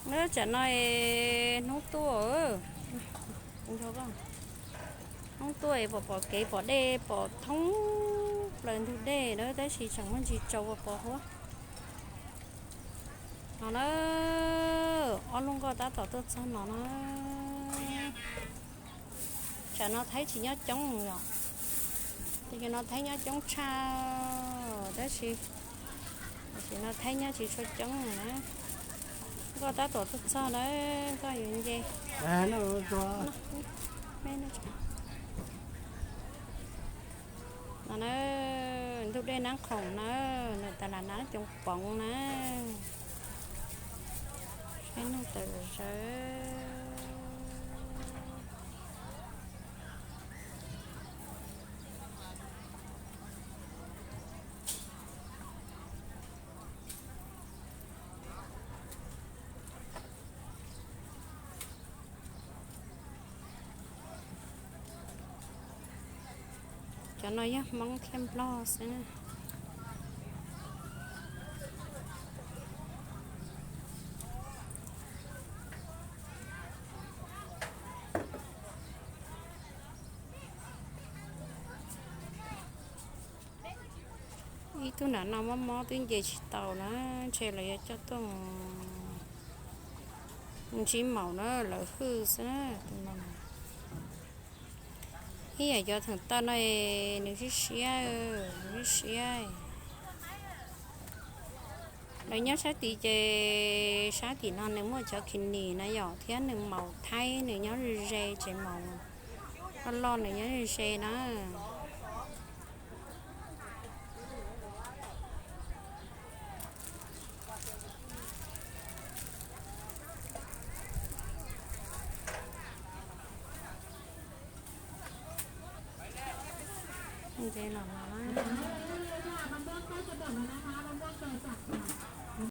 Tsam no hnub tuaj, hnub tuaj es pom pom kev pom dej pom thoob plaws ntug dej na, tab sis tseem muaj ntsis tsaus pos huab no na. Ob lub nkoj tab tom tuaj txog no na. Tsam no thaib tsis nyob coob yom. Ces no thaib nyob coob tshaj, tab sis tam sim no thaib nyob tsis tshua coob na. Nkoj tab tom tuaj txog na, nkoj yuav nce no na. Ntug dej Nab Khoom na, nws tas las Nab Coo Poov na. Saib neeg tawm zawv. Cov no yog Hmoob thiab Nplog xwb na. Ib tug nram no mob mob twb nce tsis tau na, ntshe lawv yuav coj tuaj ntsib maum na, lawv hwj xwb na. Ib yam cov theem tawj no nws siab siab, nws siab siab. Lawv nyob sab tid ces sab tim no nws muaj cov kis nis na yom, thiab nws maum thaib nws nyob ze ze tsev maum loj loj nws nyob ze ze na. Nce los no na.